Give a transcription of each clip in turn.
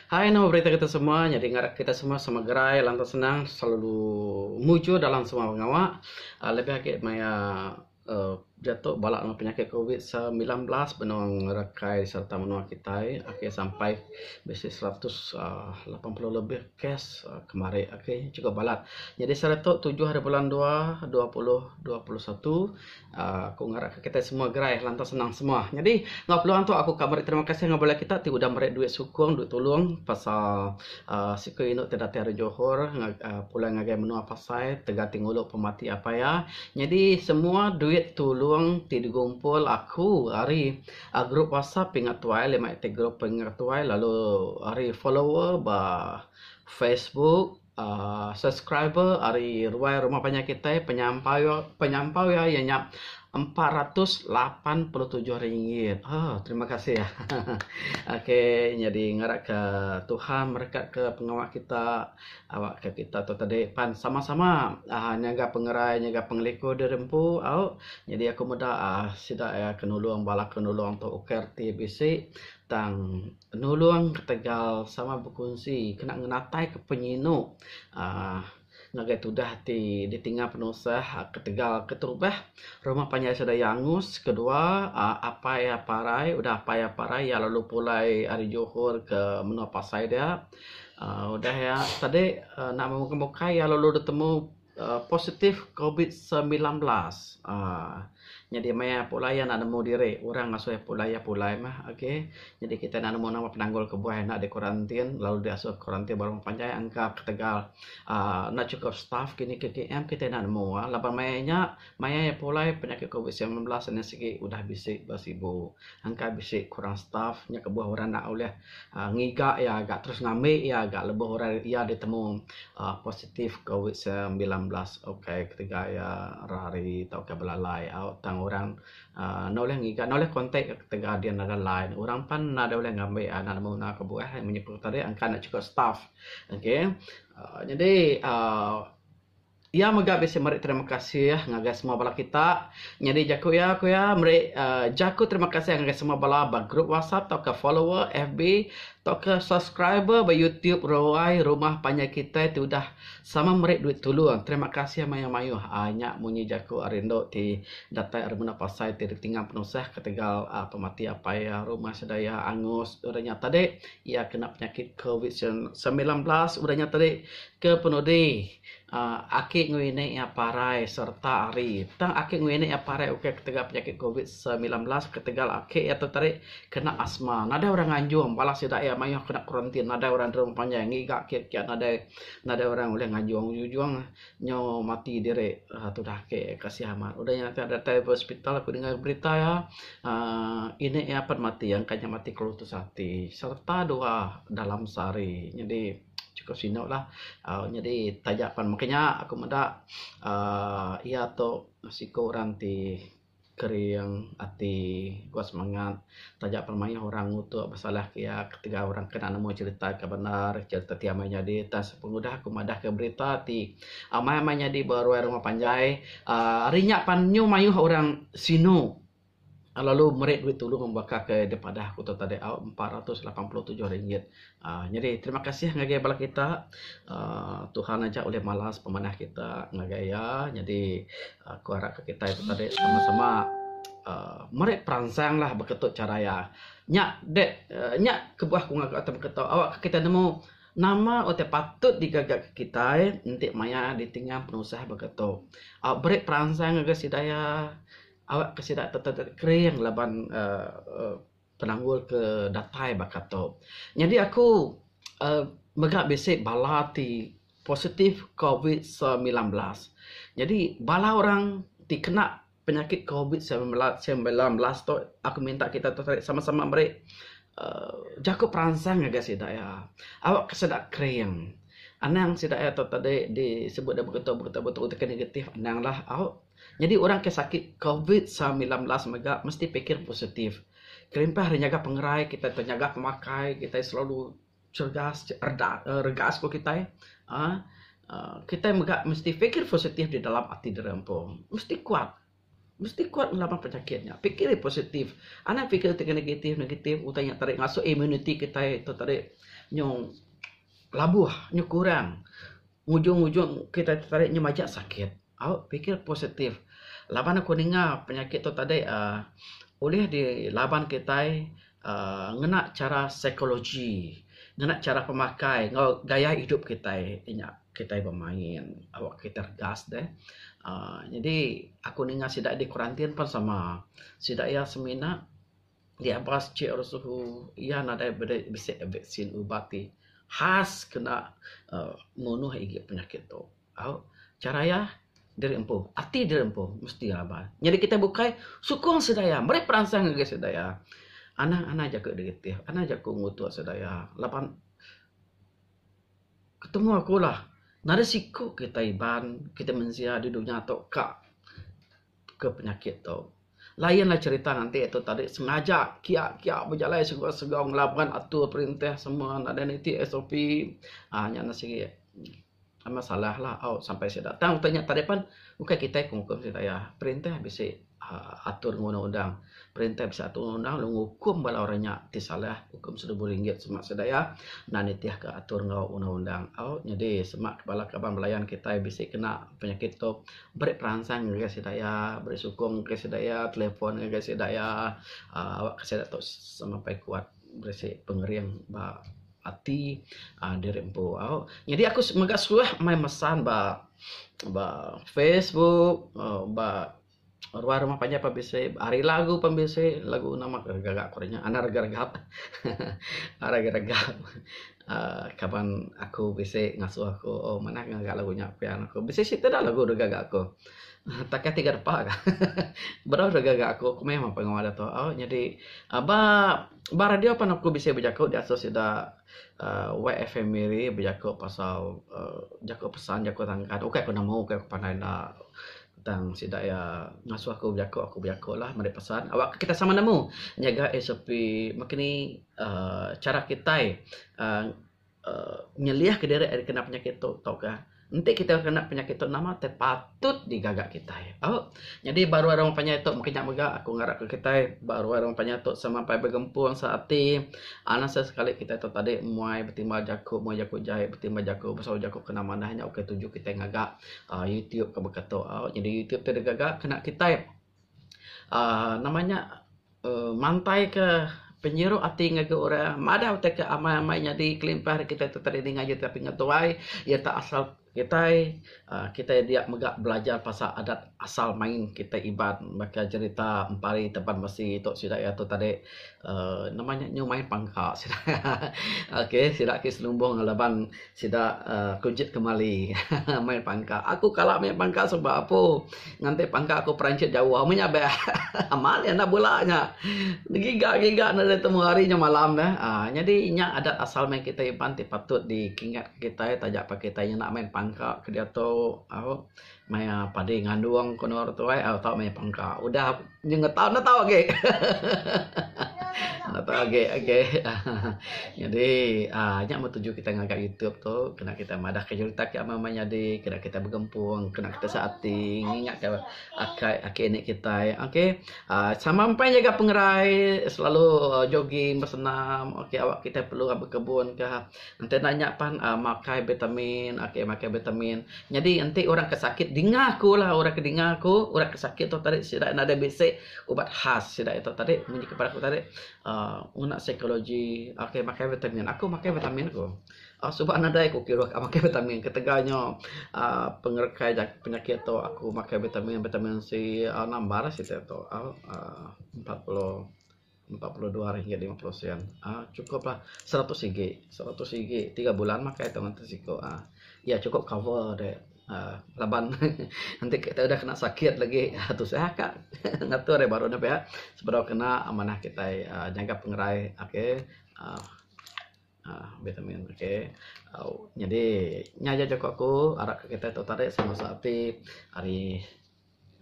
Hai nama berita kita semua nyadi ngarap kita semua sama gerai lantang senang selalu mujur dalam semua pengawa uhh lebih agi maya uhh diatu bala ne penyakit covid 19 benung ngerekai serta menua kitai ake sampai bisi 180 uhh lebih kes kemari ake chukup balat. Nyadi saritu tujuh hari bulan dua, 2021 Aku ngarap ka kitai semua gerai lantang senang semua. Nyadi enggau peluang tu aku ka meri terima kasih enggau bala kita ti udah meri duit sukung duit tulung pasal uhh siku indu ti datai ari Johor pulai ngagai menua Pasai tegal ti ngulu pemati apai iya. Nyadi semua duit tulung ti digumpul aku ari group WhatsApp Pingat Tuai lima iti group Pingat Tuai lalu ari follower ba Facebook. uhh subscriber ari ruai rumah panjai kitai penyampau penyampau iya iya nya 487 ringgit uhh terima kasih haha okay nyadi ngarak ka Tuhan merekat ka pengawa kita awak ka kita tu tadi pan sama sama uhh nyaga pengerai nyaga pengelikun diri empu au nyadi aku meda uhh sida iya ke nulung bala ke nulung tu ukai reti bisi tang Nulung ketegal sama bekunsi kena ngenataika penyinu uhh ngagai tudah ti ditinggal penusah ketegal keterubah rumah panjai sida iya angus, kedua uhh apai iya parai udah apai iya parai iya lalu pulai ari Johor ke menua Pasai dia uhh udah iya tadi enda mukai mukai iya lalu ditemu. Positif covid 19 uhh nyadi maya pulai iya enda nemu diri orang ngasuh iya pulai iya pulai mah ok nyadi kitai enda nemu nama penanggul kebuah enda dikuarantin lalu diasuh kuarantin ba rumah panjai engka ketegal uhh enda chukup staff kini KKM kitai enda nemu laban maya nya maya iya pulai penyakit covid 19 nya sigi udah bisi ba sibu engka bisi kurang staff nya kebuah orang enda ulih uhh ngiga iya ga terus ngambi iya ga lebuh orang iya ditemu uhh positif covid 19 ukai ketegal iya rari tauka belalai au tang orang uhh enda ulih ngiga enda ulih contact ketegal dia nadai line orang pan nadai ulih ngambi enda nemu enda kebuah menyebut tadi engka enda chukup staff okay uhh nyadi uhh Iya mega bisi meri terima kasih ngagai semua bala kita. Nyadi jaku iya ku iya meri uhh jaku terima kasih ngagai semua bala ba group WhatsApp tauka follower FB tauka subscriber ba YouTube Ruai Rumah Panjai Kitai ti udah sama meri duit tulung. Terima kasih mayuh-mayuh uhh nya munyi jaku ari endo ti datai ari menda pasai ti ditinggang penusah ketegal uhh pemati apai iya rumah sida iya angus udah nya tadi iya kena penyakit covid 19 udah nya tadi ke penudi. uhh aki enggau ini iya parai sereta hari. Tang aki enggau ini iya parai ukai ketegal penyakit covid 19 ketegal aki iya tu tadi kena asma. Nadai orang nganjung bala sida iya mayuh kena kuarantin nadai orang terung panjai ngiga kiat kiat nadai nadai orang ulih nganjung ujung ujung nyau mati diri uhh tudah aki kasih amat. Udah nya datai ba hospital aku ninga berita iya uhh ini iya pan mati angkat nya mati kelutus ati sereta dua dalam sehari. Nyadi. Chukup sinu lah uhh nyadi taja pan maka nya aku meda uhh iya tu siku orang ti kering ati kuat semangat taja pan mayuh orang ngutuk besalah ke iya ketegal orang ke enda nemu cherita ke bendar cherita ti amai nyadi tang sepengudah aku madah ke berita ti amai amai nyadi ba ruai rumah panjai uhh ari nya pan nyu mayuh orang sinu. Lalu meri duit tulung baka ke dipadah aku tu tadi au 487 ringgit. uhh Nyadi terima kasih ngagai bala kita uhh Tuhan aja ulih malas pemanah kita ngagai iya. Nyadi aku arap ke kitai tu tadi sama-sama uhh meri peransang lah baka tu chara iya. Nya dek nya kebuah ku ngaga tu baka tu awak ke kitai nemu nama utai patut digaga ke kitai enti maya ditinggang penusah baka tu. Beri peransang ngagai sida iya. Awak ke sida tetap kering laban uhh penanggul ke datai baka tu. Nyadi aku uhh mega bisi bala ti positif covid 19. Nyadi bala orang ti kena penyakit covid 19 tu aku minta kita tu sama sama meri uhh jaku peransang ngagai sida iya. Awak ke sida kering. Anang sida iya tu tadi disebut da begitu begitu begitu negatif anang lah au. Nyadi orang ke sakit covid 19 mega mesti pikir positif. Kelimpah ari nyaga pengerai kitai tu nyaga pemakai kitai selalu cergas reda regas ku kitai uhh kitai mega mesti pikir positif di dalam ati diri empu. Mesti kuat. Mesti kuat ngelaban penyakit nya. Pikir positif. Anang pikir ti negatif negatif utai nya tadi ngasuh imuniti kitai tu tadi nyu labuh nyu kurang. Ngujung ujung kitai tu tadi nyu majak sakit. Au pikir positif. Laban aku ninga penyakit tu tadi uhh ulih dilaban kitai uhh ngena chara psikologi, ngena chara pemakai enggau gaya idup kitai inya. Kitai bemain awak kitai regas deh uhh nyadi aku ninga sida dikurantin pun sama sida iya semina diabas chek suhu iya nadai bisi vaksin ubat ti khas kena uhh munuh igi penyakit tu. Au chara iya diri empu ati diri empu mesti raban. Nyadi kitai bukai sukung sida iya meri peransang ngagai sida iya anang anang jaku negatif anang jaku ngutuk sida iya laban. Ketemu aku lah nadai siku kitai Iban kitai mensia di dunya tu ka ke penyakit tu. Lain lah cerita nganti tu tadi sengaja kiak kiak bejalai segau segau ngelaban atur perintah semua nadai niti SOP aaa nya ne sigi amat salah lah au sampai sida. Tang utai nya tadi pan ukai kitai ke ngukum sida iya perintah bisi aaa atur undang undang. Perintah bisi atur undang undang lalu ngukum bala orang nya ti salah ukum seribu ringgit sema sida iya enda nitihka atur enggau undang undang. Au nyadi sema bala kaban belayan kitai bisi kena penyakit tu beri peransang ngagai sida iya beri sukung ngagai sida iya telefon ngagai sida iya aaa awak sida tu semampai kuat bisi pengering ba ati aaa diri empu au. Nyadi aku mega suah meh mesan ba ba Facebook ba Ruai rumah panjai pan bisi, ari lagu pan bisi, lagu nama ke gaga ku nya anak rega regap rega regap uhh kaban aku bisi ngasuh aku oh manah ngaga lagu nya pia ne ku. Bisi siti da lagu da gaga aku takah tiga repa ka berau da gaga aku, aku meh pengawa da tu au nyadi ba ba radio pan aku bisi bejaku diasuh sida uhh YFM Miri bejaku pasal uhh jaku pesan jaku tangkan ukai ku nemu ukai ku pandai enda. Tang sida iya ngasuh aku bejaku, aku bejaku lah meri pesan awak kita sama nemu nyaga SOP meh kini uhh chara kitai uhh nyeliah ka diri ari kena penyakit tu tauka enti kitai kena penyakit tu nama ti patut digaga kitai. Au nyadi ba ruai rumah panjai tu mungkin nya mega aku ngarap ka kitai ba ruai rumah panjai tu semampai begempung seati Anang sesekali kitai tu tadi muai betimbal jaku, muai jaku jai, betimbal jaku pasal jaku kena manah nya ukai tuju kitai ngaga uhh youtube ke baka tu. Nyadi youtube ti digaga kena kitai uhh nama nya uhh mantai ka penyiru ati ngagai orang madah utai ke amai amai nyadi kelimpah ari kitai tu tadi ninga agi tapi ngetuai iya ta asal Kitai kitai dia mega belajar pasal adat asal main kitai Iban baka jerita Empari Teban Besi tu sida iya tu tadi uhh nama nya nyu main pangka sida okay sida ke selumbung laban sida uhh Kunchit Kemali main pangka. Aku kala main pangka suba apu nganti pangka aku perancit jauh meh nya beh amat enda bula nya. Giga giga enda temu hari nya malam neh uhh nyadi nya adat asal main kitai Iban ti patut dikingat. Kitai taja pa kitai nyenda main pangka ke diatu au maya padi ngandung ku anu tuai au tau main pangka udah nyengetau enda tau agi enda tau agi okay nyadi uhh nya meh tuju kitai ngaga youtube tu kena kitai madah ka jerita ke amai amai nyadi kena kitai begempung kena kitai seati ngingat ka akai aki ini kitai okay uhh sama empai nyaga pengerai selalu jogging besenam okay awak kitai perlu bekebun ka. Enti enda nya pan uhh makai vitamin okay makai vitamin. Nyadi enti orang ke sakit dinga aku lah orang ke dinga aku orang ke sakit tu tadi sida nadai bisi ubat khas sida ito tadi munyi ke padah aku tadi uhh ngena psikologi okay makai vitamin. Aku makai vitamin ku uhh suba nadai ku kiruh makai vitamin ketegal nyo uhh pengerekai penyakit tu aku makai vitamin vitamin C nambah lah siti tu uhh 40. 42 ringgit 50 sen uhh cukup lah 100 igi 100 igi tiga bulan makai tu nganti siku uhh iya cukup cover de uhh laban enti kita udah kena sakit lagi tusah ka ngatur iya baru ne pia sebedau kena manah kitai uhh nyaga pengerai okay uhh vitamin okay nyadi nya aja jaku aku arap ka kitai tu tadi sama ati ari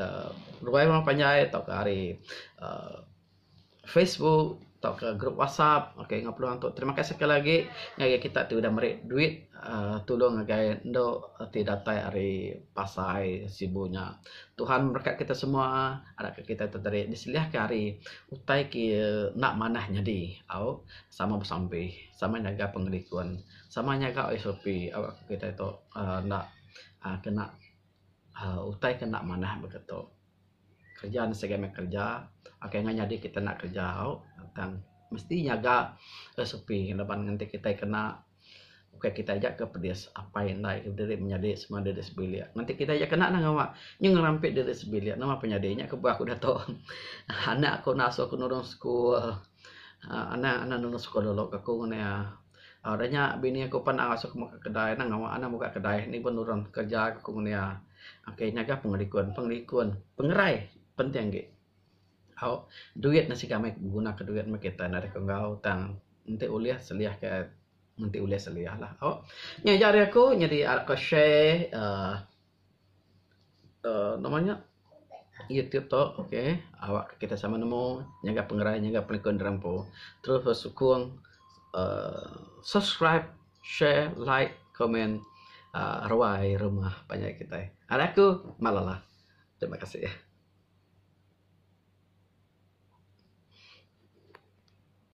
uhh ruai rumah panjai tauka ari uhh Facebook. Tauka group WhatsApp. Ok enggau peluang tu terima kasih sekali agi ngagai kita ti udah meri duit uhh tulung ngagai endo ti datai ari Pasai Sibu nya. Tuhan merekat kita semua arap ka kita tu tadi diseliahka ari utai ke enda manah nyadi au sama besampi sama nyaga pengelikun sama nyaga SOP awak kita tu uhh enda uhh kena uhh utai ke enda manah baka tu. Kerja ne siga meh kerja okay ngan nyadi kita enda kerja au tang mesti nyaga resipi laban enti kitai kena bukai kitai aja ke pedis apai indai diri menyadi semua diri sebilik. Enti kitai aja kena ne ngawa nyau ngerampit diri sebilik nama penyadi nya kebuah aku diatu anak aku enda asuh aku nulung sekul uhh anak anak nulung sekul dulu ka aku ngene iya. Udah nya bini aku pan asuh aku muka kedai anang ngawa anang muka kedai nibun nulung kerja ku ngene iya. Ok nyaga pengelikun, pengelikun pengerai penting agi. Au duit ne siga meh beguna ke duit meh kitai nadai ku enggau tang enti ulih seliah ke enti ulih seliah lah au. Nya aja ari aku nyadi arap ka share uhh uhh nama nya YouTube tu ok awak kita sama nemu nyaga pengerai nyaga pengelikun diri empu terus besukung uhh subscribe share like comment uhh ruai rumah panjai kitai. Ari aku Malala. Terima kasih.